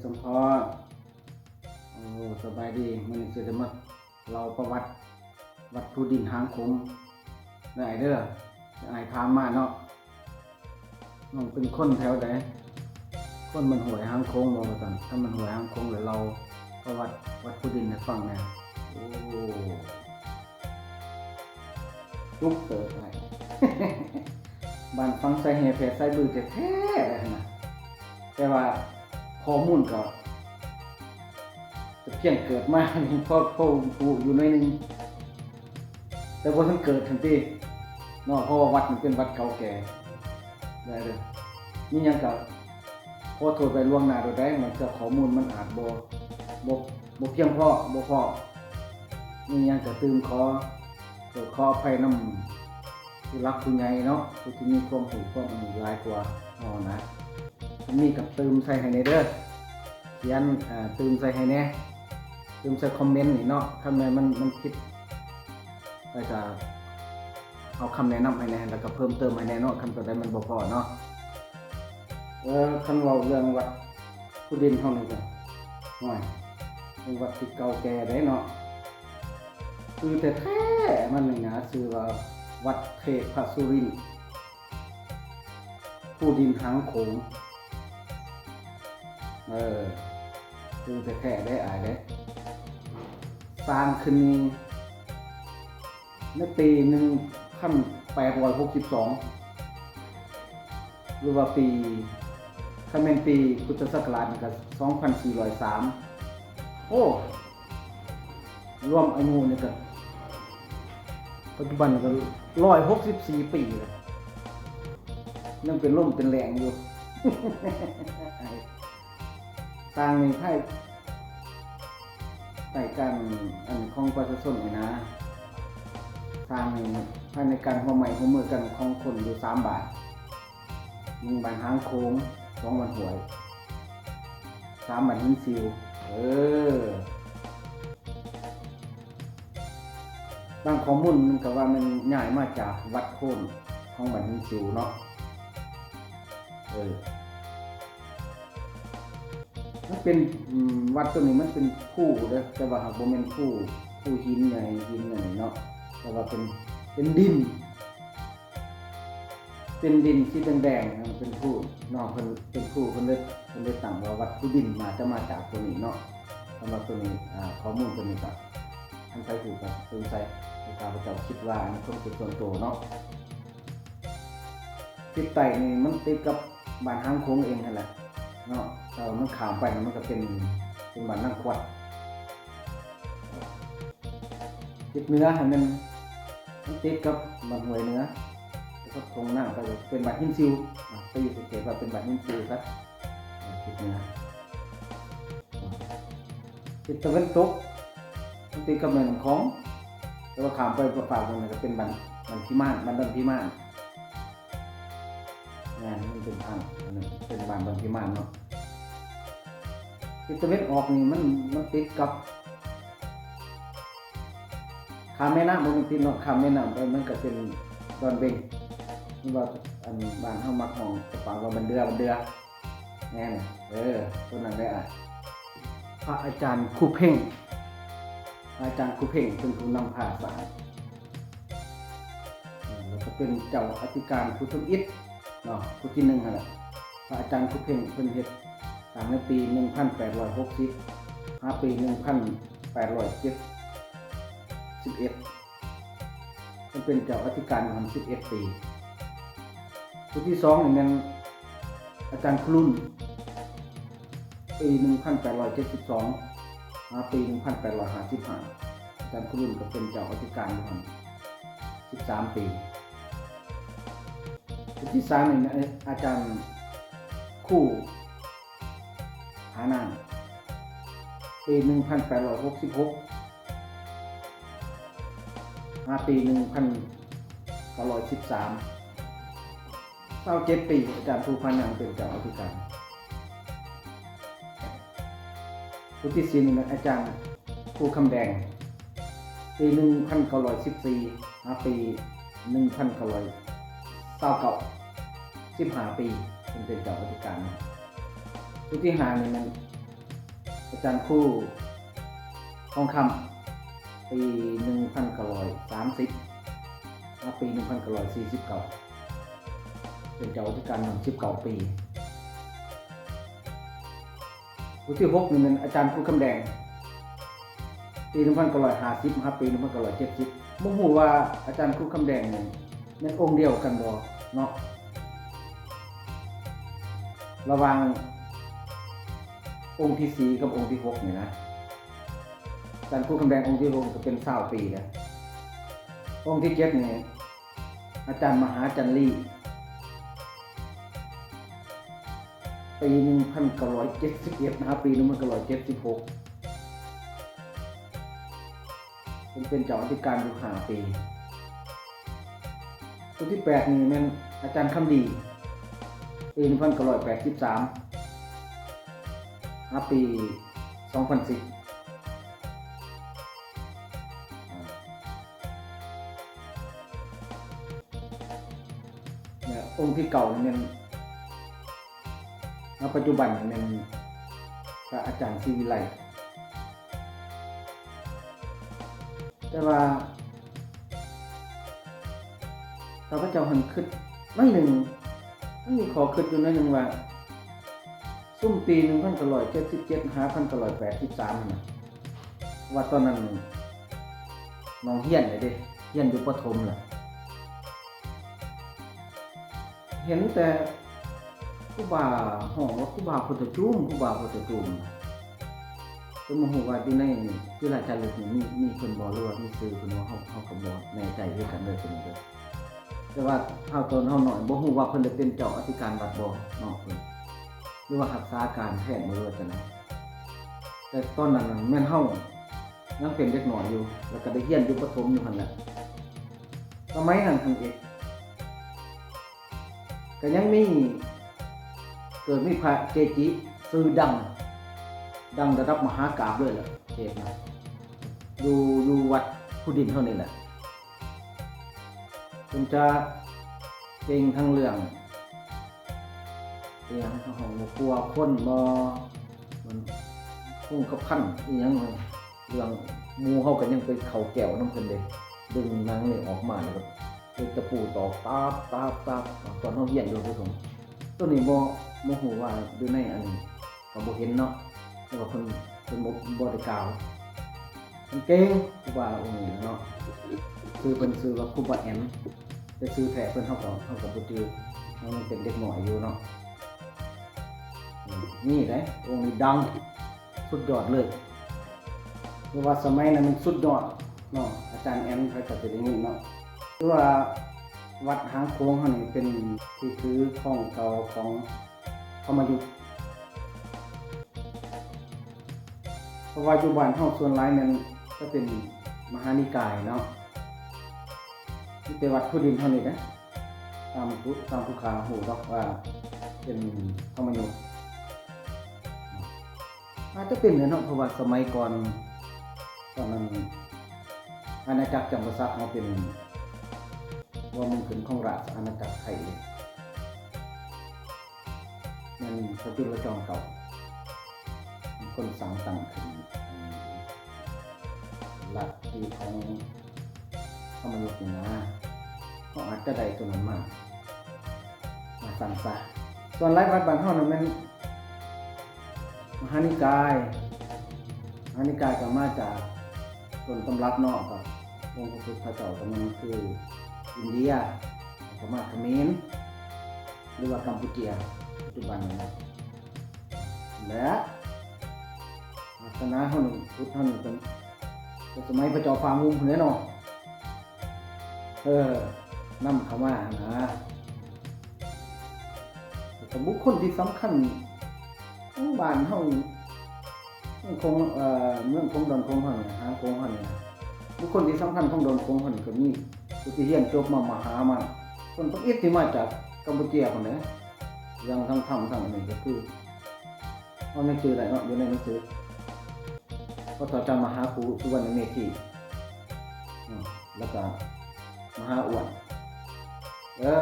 ສົມພອນ ໂອ້ ສະບາຍດີ. ມື້ນີ້ຊິໄດ້ມາເລົ່າປະຫວັດວັດພູດິນຫາງໂຂງເດີອ້າຍເດີ. ອ້າຍຖາມມາເນາະ ນ້ອງເປັນຄົນແຖວໃດ? ຄົນບ້ານຫ້ວຍຫາງໂຂງບໍ່? ວ່າຊັ້ນ. ຄັນບ້ານຫ້ວຍຫາງໂຂງ ແລ້ວເລົ່າປະຫວັດວັດພູດິນໃຫ້ຟັງແດ່. ໂອ້ ຈຸກເຕີບອ້າຍ ບ້ານຝັງສາຍແຮ່ແຜ່ສາຍບືແທ້ໆ ຫັ້ນນະ. ແຕ່ວ່າຂໍ້ມູນກໍ ແຕ່ພຽງເກີດມານີ້ ພໍ ພໍຮູ້ຢູ່ໜ້ອຍໜຶ່ງ ແຕ່ບໍ່ທັນເກີດຫັ້ນຕິເນາະ. ເພາະວ່າວັດນີ້ເປັນວັດເກົ່າແກ່ເດີ. ມີຫຍັງກໍຂໍໂທດໄວ້ລ່ວງໜ້າໂດຍໄດ້ ບາງເທື່ອຂໍ້ມູນມັນອາດບໍ່ ບໍ່ ບໍ່ພຽງພໍ ບໍ່ພໍ. ມີຫຍັງກໍຕື່ມຂໍໂທດຂໍອະໄພນຳ ຜູ້ຫຼັກຜູ້ໃຫຍ່ເນາະ ຜູ້ທີ່ມີຄວາມຮູ້ຄວາມອັນນີ້ຫຼາຍກວ່າເຮົານະ. ຄັນມີກໍຕື່ມໃສ່ໃຫ້ແດ່ເດີ ຂຽນ ເອີ ຕື່ມໃສ່ໃຫ້ແດ່ ຕື່ມໃສ່ຄອມເມັນນີ້ເນາະ. ຄັນແມ່ນມັນ ມັນຜິດ ແລ້ວກໍເອົາຄຳແນະນຳໃຫ້ແດ່ ແລ້ວກໍເພີ່ມເຕີມໃຫ້ແດ່ເນາະ ຄັນຕົວໃດມັນບໍ່ພໍເນາະ. ເອີ ຄັນເວົ້າເລື່ອງວັດພູດິນເຮົານີ້ກໍ ໂອ້ຍ ເປັນວັດທີ່ເກົ່າແກ່ເດ້ເນາະ. ຊື່ແທ້ໆມັນນີ້ນະ ຊື່ວ່າວັດເທພະສຸລິນ ພູດິນຫາງໂຂງ. ເອີ ຊື່ແທ້ໆເດ້ອ້າຍເດ້. ສ້າງຂຶ້ນນີ້ໃນປີໜຶ່ງພັນແປດຮ້ອຍຫົກສິບສອງ ຫຼືວ່າປີ ຄັນແມ່ນປີພຸດທະສັກກະລາດນີ້ກໍສອງພັນສີ່ຮ້ອຍສາມ. ໂອ້ ລວມອາຍຸນີ້ກໍ ປັດຈຸບັນນີ້ກໍຮ້ອຍຫົກສິບສີ່ປີແລ້ວ ຍັງເປັນລົມເປັນແລ້ງຢູ່. ສ້າງນີ້ພາຍໃຕ້ການອັນຂອງປະຊາຊົນນີ້ນະ. ສ້າງນີ້ພາຍໃນການຮ່ວມໄມ້ຮ່ວມມືກັນຂອງຄົນຢູ່ສາມບ້ານ. ໜຶ່ງບ້ານຫາງໂຂງ, ສອງບ້ານຫ້ວຍ, ສາມບ້ານຫີນຊິວ. ເອີ ບາງຂໍ້ມູນມັນກໍວ່າແມ່ນຍ້າຍມາຈາກວັດໂພນຂອງບ້ານຫີນຊິວເນາະ. ເອີ ມັນເປັນ ອືມ ວັດຕົວນີ້ມັນເປັນພູເດີ ແຕ່ວ່າຫາກບໍ່ແມ່ນພູ ພູຫີນໃຫຍ່ ຫີນຫຍັງນີ້ເນາະ ແຕ່ວ່າເປັນ ເປັນດິນ ເປັນດິນສີແດງໆ ເປັນພູເນາະ ເພິ່ນເປັນພູ ເພິ່ນເລີຍ ເພິ່ນເລີຍຕັ້ງວ່າວັດພູດິນ ໜ້າຈະມາຈາກຕົວນີ້ເນາະ. ສຳລັບຕົວນີ້ ອາ ຂໍ້ມູນຕົວນີ້ກໍ ຄັນໃຜຮູ້ກໍເບິ່ງໃສ່ ແຕ່ຂ້າພະເຈົ້າຄິດວ່າ ອັນນີ້ຄວາມຄິດສ່ວນຕົວເນາະ. ທິດໃຕ້ນີ້ມັນຕິດກັບບ້ານຫາງໂຂງເອງຫັ້ນແຫຼະເນາະ ແຕ່ວ່າມັນຂ້າມໄປແລ້ວມັນກໍເປັນ ເປັນບ້ານນາງຂວັດ. ທິດເໜືອຫັ້ນແມ່ນມັນຕິດກັບບ້ານຫ້ວຍເໜືອ ຕິດກັບທົ່ງນາງໄປ ເປັນບ້ານຫີນຊິວ. ອາ ໄປຢູ່ສັງເກດວ່າເປັນບ້ານຫີນຊິວຊະ ທິດເໜືອ. ອາ ທິດຕາເວັນຕົກ ມັນຕິດກັບແມ່ນ້ຳຂອງ ແຕ່ວ່າຂ້າມໄປຟາກໜຶ່ງກໍເປັນບ້ານ ບ້ານພິມານ ບ້ານດອນພິມານ. ແມ່ນ ມັນເປັນທາງ ອັນນັ້ນເປັນບ້ານດອນພິມານເນາະ. ທິດຕາເວັນອອກນີ້ມັນ ມັນຕິດກັບ ຂ້າມແມ່ນ້ຳ ບໍ່ແມ່ນຕິດເນາະ ຂ້າມແມ່ນ້ຳໄປມັນກໍເປັນດອນເບັງ ຫຼືວ່າ ອັນ ບ້ານເຮົາມັກຮ້ອງປາກກາງວ່າບັນເດືອ ບັນເດືອ. ແມ່ນ ເອີ ຕົວນັ້ນແຫຼະ. ພະອາຈານຄູເພັງ ພະອາຈານຄູເພັງເປັນຜູ້ນຳພາສ້າງ ແລ້ວກໍເປັນເຈົ້າອະທິການຜູ້ທຳອິດເນາະ ຜູ້ທີໜຶ່ງຫັ້ນແຫຼະ. ພະອາຈານຄູເພັງເພິ່ນເຮັດສ້າງໃນປີໜຶ່ງພັນແປດຮ້ອຍຫົກສິບ ຫາປີໜຶ່ງພັນແປດຮ້ອຍເຈັດສິບເອັດ ເພິ່ນເປັນເຈົ້າອະທິການຢູ່ຫັ້ນສິບເອັດປີ. ຜູ້ທີສອງນີ້ແມ່ນອາຈານຄຸລຸນ ປີໜຶ່ງພັນແປດຮ້ອຍເຈັດສິບສອງ ຫາປີໜຶ່ງພັນແປດຮ້ອຍຫ້າສິບຫ້າ ອາຈານຄຸລຸນກໍເປັນເຈົ້າອະທິການຢູ່ຫັ້ນສິບສາມປີ. ຜູ້ທີສາມນີ້ແມ່ນອາຈານຄູ ຜານາງ ປີໜຶ່ງພັນແປດຮ້ອຍຫົກສິບຫົກ ຫາປີໜຶ່ງພັນເກົ້າຮ້ອຍສິບສາມ ຊາວເຈັດປີ ອາຈານພູຜານາງເປັນເຈົ້າອະທິການ. ຜູ້ທີສີ່ນີ້ແມ່ນອາຈານ ຄູຄຳແດງ ປີໜຶ່ງພັນເກົ້າຮ້ອຍສິບສີ່ ຫາປີໜຶ່ງພັນເກົ້າຮ້ອຍຊາວເກົ້າ ສິບຫ້າປີ ເພິ່ນເປັນເຈົ້າອະທິການ. ຜູ້ທີຫ້ານີ້ແມ່ນ ອາຈານຄູທອງຄຳ ປີໜຶ່ງພັນເກົ້າຮ້ອຍສາມສິບ ມາປີໜຶ່ງພັນເກົ້າຮ້ອຍສີ່ສິບເກົ້າ ເປັນເຈົ້າອະທິການນຳສິບເກົ້າປີ. ຜູ້ທີຫົກນີ້ແມ່ນອາຈານຄູຄຳແດງ ປີໜຶ່ງພັນເກົ້າຮ້ອຍຫ້າສິບ ມາຫາປີໜຶ່ງພັນເກົ້າຮ້ອຍເຈັດສິບ. ບໍ່ຮູ້ວ່າອາຈານຄູຄຳແດງນີ້ແມ່ນອົງດຽວກັນບໍ່ເນາະ ລະຫວ່າງອົງທີສີ່ກັບອົງທີຫົກນີ້ນະ. ອາຈານຄູຄຳແດງອົງທີຫົກກໍເປັນຊາວປີແລ້ວ. ອົງທີເຈັດນີ້ ອາຈານມະຫາຈັນລີ ປີໜຶ່ງພັນເກົ້າຮ້ອຍເຈັດສິບເອັດ ຫາປີໜຶ່ງພັນເກົ້າຮ້ອຍເຈັດສິບຫົກ ເພິ່ນເປັນເຈົ້າອະທິການຢູ່ຫ້າປີ. ຜູ້ທີແປດນີ້ແມ່ນອາຈານຄຳດີ ປີໜຶ່ງພັນເກົ້າຮ້ອຍແປດສິບສາມ ຫາປີສອງພັນສິບ. ແລະ ອົງທີເກົ້ານີ້ແມ່ນ ມາປັດຈຸບັນນີ້ແມ່ນພະອາຈານສີວິໄລ. ແຕ່ວ່າຂ້າພະເຈົ້າຫັ້ນຄິດໜ້ອຍໜຶ່ງ, ມັນມີຂໍ້ຄິດຢູ່ໜ້ອຍໜຶ່ງວ່າ ຊຸມປີໜຶ່ງພັນເກົ້າຮ້ອຍເຈັດສິບເຈັດ ຫາພັນເກົ້າຮ້ອຍແປດສິບສາມຫັ້ນນະ, ວ່າຕອນນັ້ນນ້ອງຮຽນແລ້ວເດ້, ຮຽນຢູ່ປະຖົມແລ້ວ. ເຫັນແຕ່ຄູບາຮ້ອງວ່າຄູບາພຸດທະຈູມ, ຄູບາພຸດທະຈູມ. ເພິ່ນບໍ່ຮູ້ວ່າຢູ່ໃນສີລາຈາລຶກນີ້ມີ ມີເພິ່ນບໍ່ ຫຼືວ່າມີຊື່ເພິ່ນບໍ່, ເຮົາ ເຮົາກໍບໍ່ແນ່ໃຈຄືກັນເດີ ເພິ່ນເດີ. ແຕ່ວ່າເຮົາຕອນເຮົານ້ອຍບໍ່ຮູ້ວ່າເພິ່ນໄດ້ເປັນເຈົ້າອະທິການວັດບໍ່ເນາະ ເພິ່ນ ຫຼືວ່າຮັກສາການແທນບໍ່ ຫຼືວ່າຈັ່ງໃດ. ແຕ່ຕອນນັ້ນນັ້ນແມ່ນເຮົາຍັງເປັນເດັກນ້ອຍຢູ່ ແລ້ວກໍໄດ້ຮຽນຢູ່ປະຖົມຢູ່ຫັ້ນແຫຼະ. ສະໄໝນັ້ນຫັ້ນເອງ ກໍຍັງມີ ເກີດມີພະເກຈິຊື່ດັງ, ດັງລະດັບມະຫາກາບເລີຍແຫຼະ ເທດນະ, ຢູ່ ຢູ່ວັດພູດິນເຮົານີ້ແຫຼະ. ເພິ່ນຈະເກັ່ງທັງເລື່ອງ ອີຫຍັງ ເຮົາຮ້ອງວ່າປົວຄົນບໍ ມັນຄົງກະພັນອີຫຍັງ ເລື່ອງໝູ່ເຮົາກໍຍັງໄປເຂົ້າແກ້ວນຳເພິ່ນເດ້, ດຶງໜັງນີ້ອອກມາ ແລ້ວກໍເຮັດຕະປູຕອກຕາບ ຕາບ ຕາບ. ຕອນເຮົາຮຽນຢູ່ປະຖົມ ໂຕນີ້ບໍ່ ບໍ່ຮູ້ວ່າຢູ່ໃນອັນນີ້ກໍບໍ່ເຫັນເນາະ, ແຕ່ວ່າເພິ່ນ ເພິ່ນບໍ່ ບໍ່ໄດ້ກ່າວ. ເພິ່ນເກັ່ງ ຄູບາອົງນີ້ເນາະ, ຊື່ເພິ່ນຊື່ວ່າຄູບາແອນ, ແຕ່ຊື່ແທ້ເພິ່ນເຮົາກໍ ເຮົາກໍບໍ່ຈື່, ເຮົາຍັງເປັນເດັກນ້ອຍຢູ່ເນາະ. ນີ້ເດ້ ອົງນີ້ດັງ ສຸດຍອດເລີຍ, ເພາະວ່າສະໄໝນັ້ນມັນສຸດຍອດເນາະ. ອາຈານແອນ ໃຜກໍຈະໄດ້ຍິນເນາະ. ຄືວ່າວັດຫາງໂຂງເຮົານີ້ເປັນທີ່ຖືຄອງເກົ່າຂອງທຳມະຍຸດ, ເພາະວ່າຢູ່ບ້ານເຮົາສ່ວນຫຼາຍແມ່ນຈະເປັນມະຫານິກາຍເນາະ, ມີແຕ່ວັດພູດິນເຮົານີ້ແຫຼະ ຕາມຜູ້ ຕາມຜູ້ຂ້າຮູ້ດອກວ່າເປັນທຳມະຍຸດ. ອາດຈະເປັນແຫຼະເນາະ, ເພາະວ່າສະໄໝກ່ອນ ຕອນນັ້ນອານາຈັກຈຳປາສັກເຮົາເປັນຫົວເມືອງຂຶ້ນຂອງລາຊະອານາຈັກໄທເດ້, ແມ່ນພະຈຸລະຈອມເກົ່າເປັນຄົນສ້າງຕັ້ງຂຶ້ນ ລັດທິຂອງທຳມະຍຸດນີ້ນະ, ເຮົາອາດຈະໄດ້ຕົວນັ້ນມາ ມາສ້າງສາ. ສ່ວນຫຼາຍວັດບ້ານເຮົານັ້ນແມ່ນມະຫານິກາຍ, ມະຫານິກາຍກໍມາຈາກຕົ້ນຕຳລັບເນາະ, ກັບອົງພະພຸດທະເຈົ້າກໍແມ່ນຄືອິນເດຍ, ກໍມາຂະເໝນ ຫຼືວ່າກຳປູເຈຍ ປັດຈຸບັນນີ້ນະ. ແລະ ສາສະໜາເຮົານີ້ ພຸດເຮົານີ້ ແຕ່ສະໄໝພະເຈົ້າຟ້າງຸ່ມພຸ້ນແຫຼະເນາະ, ເອີ ນຳເຂົ້າມາຫັ້ນນະ. ແລ້ວກໍບຸກຄົນທີ່ສຳຄັນຂອງບ້ານເຮົາ ເມືອງຂອງ ເອີ ເມືອງຂອງດອນຂອງເຮົານີ້ ຫາງໂຂງເຮົານີ້ນະ, ບຸກຄົນທີ່ສຳຄັນຂອງດອນຂອງເຮົານີ້ກໍມີຜູ້ທີ່ຮຽນຈົບມາມະຫາມາ, ຄົນທຳອິດທີ່ມາຈາກກຳປູເຈຍພຸ້ນແຫຼະ. ເລື່ອງທາງທຳທາງອັນນີ້ກໍຄື ເຮົາຍັງຈື່ໄດ້ເນາະ ຢູ່ໃນໜັງສື ພະເຖົ້າຈານມະຫາຄູສຸວັນນະເມທີ ອືມ ແລ້ວກະມະຫາອ້ວນ ເອີ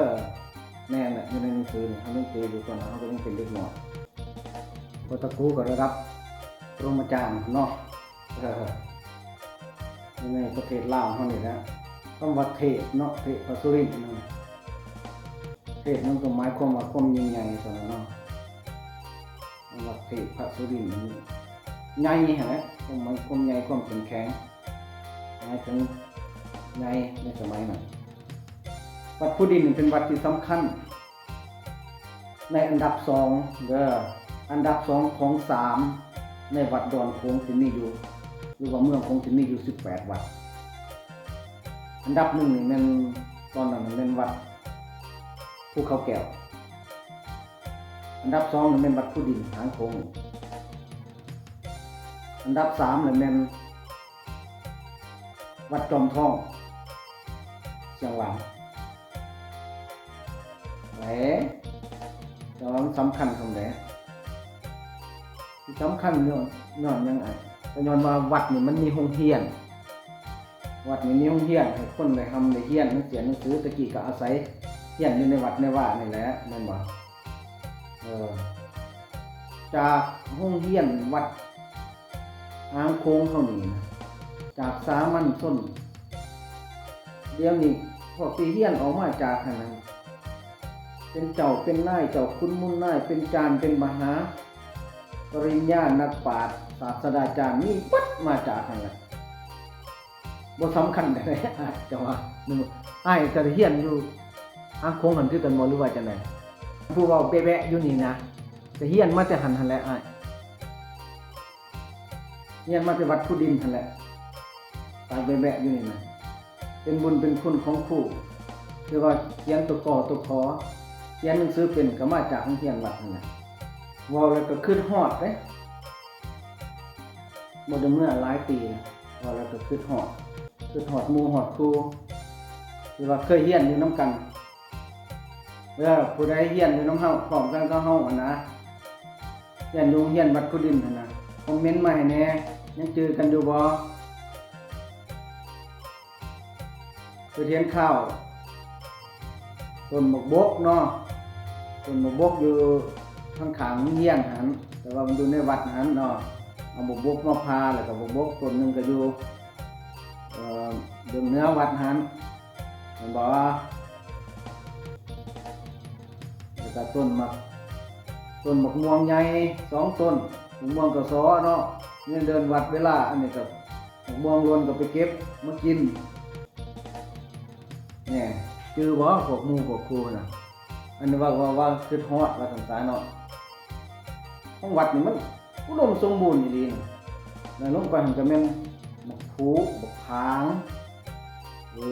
ແມ່ນແຫຼະ ຢູ່ໃນໜັງສືນີ້ ເຮົາຍັງຈື່ຢູ່ ຕອນນັ້ນເຮົາກໍຍັງເປັນເດັກນ້ອຍ ພໍ່ຕາກູກໍລະດັບ ປະໂລມອາຈານເນາະ ເອີ ຢູ່ໃນປະເທດລາວເຮົານີ້ແຫຼະ. ຄຳວ່າເທບເນາະ ເທບພະສຸລິນນັ້ນ ເທບມັນກໍໝາຍຄວາມວ່າຄວາມຍິ່ງໃຫຍ່ຊັ້ນແຫຼະເນາະ. ຄຳວ່າເທບພະສຸລິນ ໃຫຍ່ຫັ້ນແຫຼະ ຄວາມໝາຍ ຄວາມໃຫຍ່ ຄວາມເຂັ້ມແຂງ ໝາຍເຖິງໃຫຍ່ໃນສະໄໝນັ້ນ. ວັດພູດິນນີ້ເປັນວັດທີ່ສຳຄັນ ໃນອັນດັບສອງເດີ ອັນດັບສອງຂອງສາມ ໃນວັດດອນໂຂງທີ່ມີຢູ່ ຫຼືວ່າເມືອງໂຂງທີ່ມີຢູ່ສິບແປດວັດ. ອັນດັບໜຶ່ງນີ້ແມ່ນ ຕອນນັ້ນແມ່ນວັດພູເຂົາແກ້ວ, ອັນດັບສອງນີ້ແມ່ນວັດພູດິນຫາງໂຂງ, ອັນດັບສາມນີ້ແມ່ນ ວັດຈອມທອງ ຊຽງວາງ. ເອີ ແຕ່ວ່າມັນສຳຄັນສ່ຳໃດ? ທີ່ສຳຄັນຍ້ອນ ຍ້ອນຫຍັງ? ກໍຍ້ອນວ່າວັດນີ້ມັນມີໂຮງຮຽນ, ວັດນີ້ມີໂຮງຮຽນໃຫ້ຄົນໄດ້ຮ່ຳໄດ້ຮຽນ ໄດ້ຮຽນໜັງສື. ແຕ່ກີ້ກໍອາໄສຮຽນຢູ່ໃນວັດໃນວານີ້ແຫຼະ ແມ່ນບໍ່? ເອີ ຈາກໂຮງຮຽນວັດ ຫາງໂຂງເຮົານີ້ນະ ຈາກສາມັນຊົນ ດຽວນີ້ພວກທີ່ຮຽນອອກມາຈາກຫັ້ນນະ ເປັນເຈົ້າເປັນນາຍ ເຈົ້າຂຸນມູນນາຍ ເປັນຈານເປັນມະຫາ ປະລິນຍາ ນັກປາດ ສາດສະດາຈານ ມີເບິດມາຈາກຫັ້ນແຫຼະ. ບໍ່ສຳຄັນໃດ ອາດຈະວ່າ ແມ່ນບໍ່? ອ້າຍກໍໄດ້ຮຽນຢູ່ຫາງໂຂງຫັ້ນຄືກັນບໍ່ ຫຼືວ່າຈັ່ງໃດ? ຜູ້ເວົ້າແບະໆຢູ່ນີ້ນະ ກໍຮຽນມາແຕ່ຫັ້ນຫັ້ນແຫຼະອ້າຍ. ຮຽນມາແຕ່ວັດພູດິນຫັ້ນແຫຼະ ປາກແບະໆຢູ່ນີ້ນະ. ເປັນບຸນເປັນຄຸນຂອງຄູ ຄືວ່າຂຽນຕົວກໍຕົວຂອ ຂຽນໜັງສືເປັນ ກໍມາຈາກໂຮງຮຽນວັດຫັ້ນແຫຼະ. ເວົ້າແລ້ວກໍຄຶດຮອດເດ້ ບໍ່ໄດ້ເມືອຫຼາຍປີ ເວົ້າແລ້ວກໍຄຶດຮອດ ຄຶດຮອດໝູ່ຮອດຄູ່ ທີ່ວ່າເຄີຍຮຽນຢູ່ນຳກັນ. ເອີ ຜູ້ໃດຮຽນຢູ່ນຳເຮົາ ພ້ອມກັນກັບເຮົາຫັ້ນນະ ຮຽນຢູ່ໂຮງຮຽນວັດພູດິນຫັ້ນນະ ຄອມເມັນມາໃຫ້ແດ່ ຍັງຈື່ກັນຢູ່ບໍ່? ຄືເຫັນຂ່າວ ຕົ້ນບັກບົກເນາະ ຕົ້ນບັກບົກຢູ່ທາງຂ້າງໂຮງຮຽນຫັ້ນ ແຕ່ວ່າມັນຢູ່ໃນວັດຫັ້ນເນາະ ເອົາບັກບົກມາຜ່າ ແລ້ວກໍບັກບົກຕົ້ນໜຶ່ງກໍຢູ່ ເອີ ເບື້ອງເໜືອວັດຫັ້ນ ແມ່ນບໍ່? ແລ້ວກໍຕົ້ນໝາກ ຕົ້ນໝາກມ່ວງໃຫຍ່ສອງຕົ້ນ ໝາກມ່ວງກໍສໍເນາະ ຢູ່ເດີ່ນວັດເວລາ ອັນນີ້ກໍໝາກມ່ວງຫຼົ່ນກໍໄປເກັບມາກິນ. ແນ່ ຈື່ບໍ່ພວກໝູ່ພວກຄູ່ນະ? ອັນນີ້ວ່າ ວ່າ ວ່າຄຶດຮອດວ່າຊັ້ນຊະເນາະ. ຂອງວັດນີ້ມັນອຸດົມສົມບູນອີ່ຫຼີນະ ແລ້ວລົງໄປຫັ້ນກໍແມ່ນບັກຜູ ບັກຜາງ ເອີ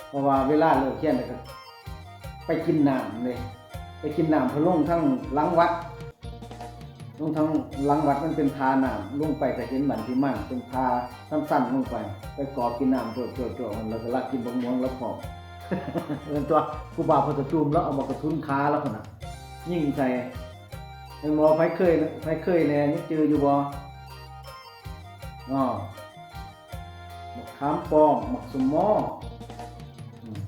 ເພາະວ່າເວລາເລີກຮຽນແລ້ວກໍໄປກິນນ້ຳເດ້ ໄປກິນນ້ຳ ເພາະລົງທາງຫຼັງວັດ ລົງທາງຫຼັງວັດມັນເປັນທ່ານ້ຳ ລົງໄປກໍເຫັນບ້ານທີ່ໝ້ານ ເປັນທ່າຊັນໆລົງໄປ ໄປກອກກິນນ້ຳໂຈະໆ ແລ້ວກໍລັກກິນບັກມ່ວງລະພອກ. ເອີ້ນຕົວະ ຄູບາພໍ່ເຈົ້າຕູມລະເອົາບັກກະທຸນຄາລະພຸ້ນນະ ຍິງໃສ່. ແມ່ນບໍ່? ໃຜເຄີຍ ໃຜເຄີຍແດ່ ຍັງຈື່ຢູ່ບໍ່? ອໍ ບັກຂາມປ້ອມ ບັກສົມມໍ ອືມ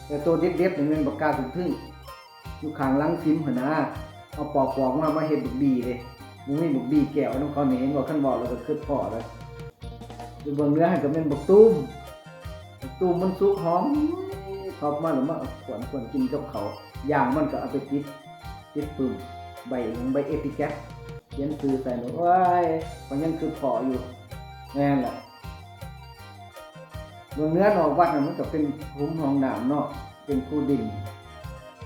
ແຕ່ໂຕເດັດໆນີ້ແມ່ນບັກກາດເຖິງໆ ຢູ່ຂ້າງຫຼັງສິມຫັ້ນນາ ເອົາປອກໆມາ ມາເຮັດບັກບີເດ້ ບໍ່ມີບັກບີແກ້ວນຳເຂົານີ້ ເຫັນບໍ່? ຄັນເວົ້າແລ້ວກໍຄຶດພໍ້ເລີຍ. ຢູ່ເບື້ອງເໜືອຫັ້ນກໍແມ່ນບັກຕູມ ບັກຕູມມັນສຸກຫອມ ເອົາມາແລ້ວມາຂວນໆກິນກັບເຂົ້າ ຢ່າງມັນກໍເອົາໄປຕິດ ຕິດປຶ້ມ ໃບຫຍັງ ໃບເອຕິແກັດ ຂຽນຊື່ໃສ່ ໂອ້ຍ ຂ້ອຍຍັງຄຶດພໍ້ຢູ່. ແມ່ນລະ ເບື້ອງເໜືອນອກວັດນັ້ນ ມັນກໍເປັນຂຸມຮ່ອງນ້ຳເນາະ ເປັນພູດິນ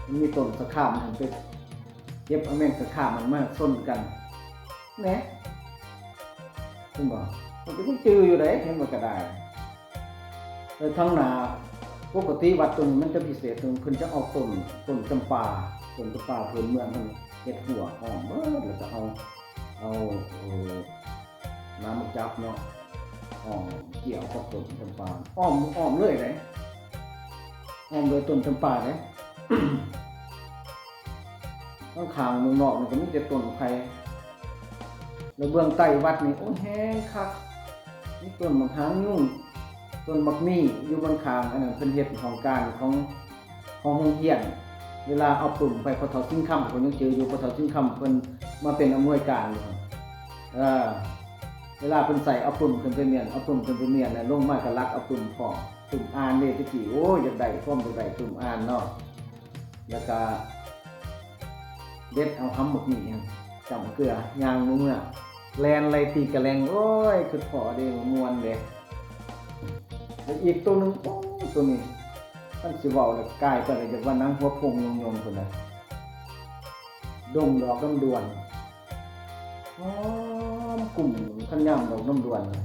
ມັນມີຕົ້ນສະຂາມຫັ້ນ ໄປເກັບເອົາແມງສະຂາມຫັ້ນມາຊົນກັນ ແນ່ ເຫັນບໍ່? ມັນກໍຍັງຈື່ຢູ່ເດ້ ເຫັນບໍ່? ກໍໄດ້ ແຕ່ທາງໜ້າ ປົກກະຕິວັດຕົວນີ້ມັນຈະພິເສດ ເພິ່ນ ເພິ່ນຈະເອົາຕົ້ນ ຕົ້ນຈຳປາ ຕົ້ນຈຳປາພື້ນເມືອງເຮົານີ້ ເຮັດຮົ້ວອ້ອມເບິດ ແລ້ວກໍເອົາ ເອົາ ເອີ ໜາມໝາກຈັບເນາະ ອ້ອມ ກ່ຽວກັບຕົ້ນຈຳປາ ອ້ອມ ອ້ອມເລີຍເດ້ ອ້ອມໂດຍຕົ້ນຈຳປາເດ້. ທາງຂ້າງເມືອງນອກນີ້ກໍມີແຕ່ຕົ້ນໄຜ່ ແລ້ວເບື້ອງໃຕ້ວັດນີ້ ໂອ້ຍ ແຮງຄັກ ມີຕົ້ນໝາກຫາງຍຸງ ຕົ້ນໝາກມີຢູ່ເບື້ອງຂ້າງ ອັນນັ້ນເພິ່ນເຮັດຫ້ອງການຂອງ ຂອງໂຮງຮຽນ ເວລາເອົາປຶ້ມໄປ ພໍ່ເຖົ້າສິງຄຳ ຂ້ອຍຍັງຈື່ຢູ່ ພໍ່ເຖົ້າສິງຄຳເພິ່ນມາເປັນອຳນວຍການຢູ່ຫັ້ນ ເອີ ເວລາເພິ່ນໃສ່ເອົາປຶ້ມຂຶ້ນໄປມ້ຽນ ເອົາປຶ້ມຂຶ້ນໄປມ້ຽນ ແລ້ວລົງມາກໍລັກເອົາປຶ້ມພ້ອມ ປຶ້ມອ່ານເດ້. ແຕ່ກີ້ ໂອ້ຍ ຢາກໄດ້ຄວາມ ຢາກໄດ້ປຶ້ມອ່ານເນາະ. ແລ້ວກໍເດັດເອົາຫຳບັກໝີ່ ຈ້ຳເກືອ ຍ່າງເມືອ ແລ່ນໄລ່ຕີກະແລ່ງ ໂອ້ຍ ຄິດພໍ້ເດ້ ມ່ວນເດ້. ແລ້ວອີກໂຕໜຶ່ງ ໂອ້ ໂຕນີ້ ຄັນຊິເວົ້າແລ້ວກາຍໄປແລ້ວ ຢາກວ່ານາງຫົວໂພງຍົງໆ ພຸ້ນນະ ດົງດອກນ້ຳດ່ວນ ຫອມກຸ້ມ. ຄັນຍາມດອກນ້ຳດ່ວນນະ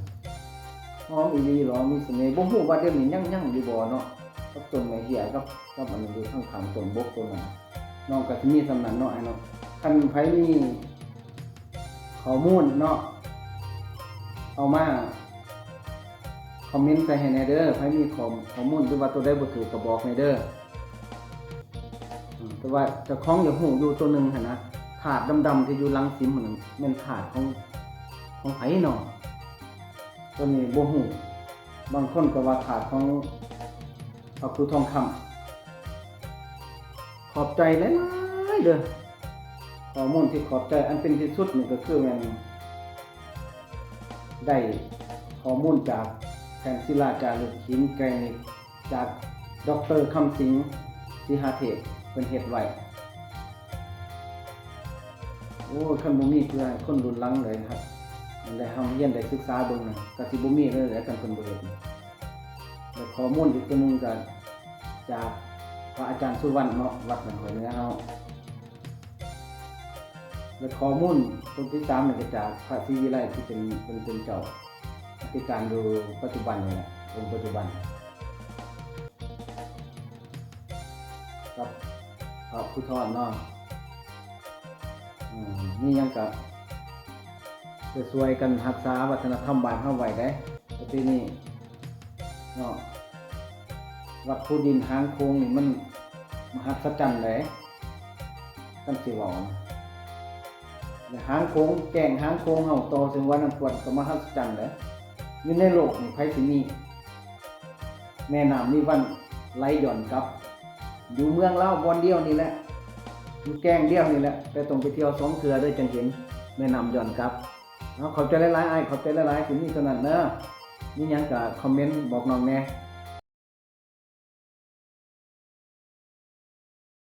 ຫອມອີ່ຫຼີຫຼໍ ມີສະເໜ່. ບໍ່ຮູ້ວ່າດຽວນີ້ຍັງ ຍັງຢູ່ບໍ່ເນາະ ກັບຕົ້ນໄມ້ເຫ້ຍ ກັບ ກັບອັນນັ້ນຢູ່ຂ້າງໆ ຕົ້ນບົກໂຕນັ້ນ. ນ້ອງກໍຊິມີສ່ຳນັ້ນເນາະ ອ້າຍເນາະ. ຄັນໃຜມີ ຂໍ້ມູນເນາະ ເອົາມາຄອມເມັນໃສ່ໃຫ້ແດ່ເດີ. ໃຜມີຂໍ້ ຂໍ້ມູນ ຫຼືວ່າໂຕໃດບໍ່ຖືກກໍບອກແດ່ເດີ. ອືມ ແຕ່ວ່າເຈົ້າຂອງຢາກຮູ້ຢູ່ໂຕໜຶ່ງຫັ້ນນະ ທາດດຳໆ ທີ່ຢູ່ຫຼັງສິມຫັ້ນນະ ແມ່ນທາດຂອງ ຂອງໃຜເນາະ? ໂຕນີ້ບໍ່ຮູ້. ບາງຄົນກໍວ່າທາດຂອງພະຄູທອງຄຳ. ຂອບໃຈຫຼາຍໆເດີ. ຂໍ້ມູນທີ່ຂອບໃຈອັນເປັນທີ່ສຸດນີ້ກໍຄືແມ່ນໄດ້ຂໍ້ມູນຈາກແຜ່ນສິລາຈາລຶກຫີນແກຣນິດ ຈາກ ດອກເຕີ ຄຳສິງ ສີຫະເທບ ເພິ່ນເຮັດໄວ້. ໂອ້ຍ ຄັນບໍ່ມີເພື່ອໃຫ້ຄົນລຸ້ນຫຼັງໄດ້ ໄດ້ຮ່ຳຮຽນ ໄດ້ສຶກສາເບິ່ງນະ ກໍຊິບໍ່ມີເລີຍແຫຼະ ຄັນເພິ່ນບໍ່ເຮັດ. ແລະ ຂໍ້ມູນອີກຕົວໜຶ່ງກໍຈາກພະອາຈານສຸວັນເນາະ ວັດບ້ານຫ້ວຍເໜືອເຮົາ. ແລະ ຂໍ້ມູນຕົວທີສາມນີ້ກໍຈາກພະສີວິໄລ ທີ່ເປັນ ເປັນ ເປັນເຈົ້າອະທິການຢູ່ປັດຈຸບັນນີ້ແຫຼະ ອົງປັດຈຸບັນ ກັບພະພູທອນເນາະ. ອືມ ມີຫຍັງກະຊ່ວຍໆກັນຮັກສາວັດທະນະທຳບ້ານເຮົາໄວ້ເດ້ ປະເພນີເນາະ. ວັດພູດິນຫາງໂຂງນີ້ມັນມະຫັດສະຈັນເດ້ ຄັນຊິເວົ້ານະ. ແລະ ຫາງໂຂງ ແກ້ງຫາງໂຂງເຮົາຕໍ່ເຊິ່ງວັດນ້ຳຂວດກໍມະຫັດສະຈັນເດ້. ຢູ່ໃນໂລກນີ້ໃຜຊິມີແມ່ນ້ຳມີວັນໄຫຼຍ້ອນກັບ? ຢູ່ເມືອງລາວບ່ອນດຽວນີ້ແຫຼະ ຢູ່ແກ້ງດຽວນີ້ແຫຼະ ແຕ່ຕ້ອງໄປທ່ຽວສອງເທື່ອເດີ ຈັ່ງເຫັນແມ່ນ້ຳຍ້ອນກັບ. ເອົາ ຂອບໃຈຫຼາຍໆ ອ້າຍ ຂອບໃຈຫຼາຍໆ ຄືມີເທົ່ານັ້ນເດີ. ມີຫຍັງກໍຄອມເມັນບອກນ້ອງແດ່.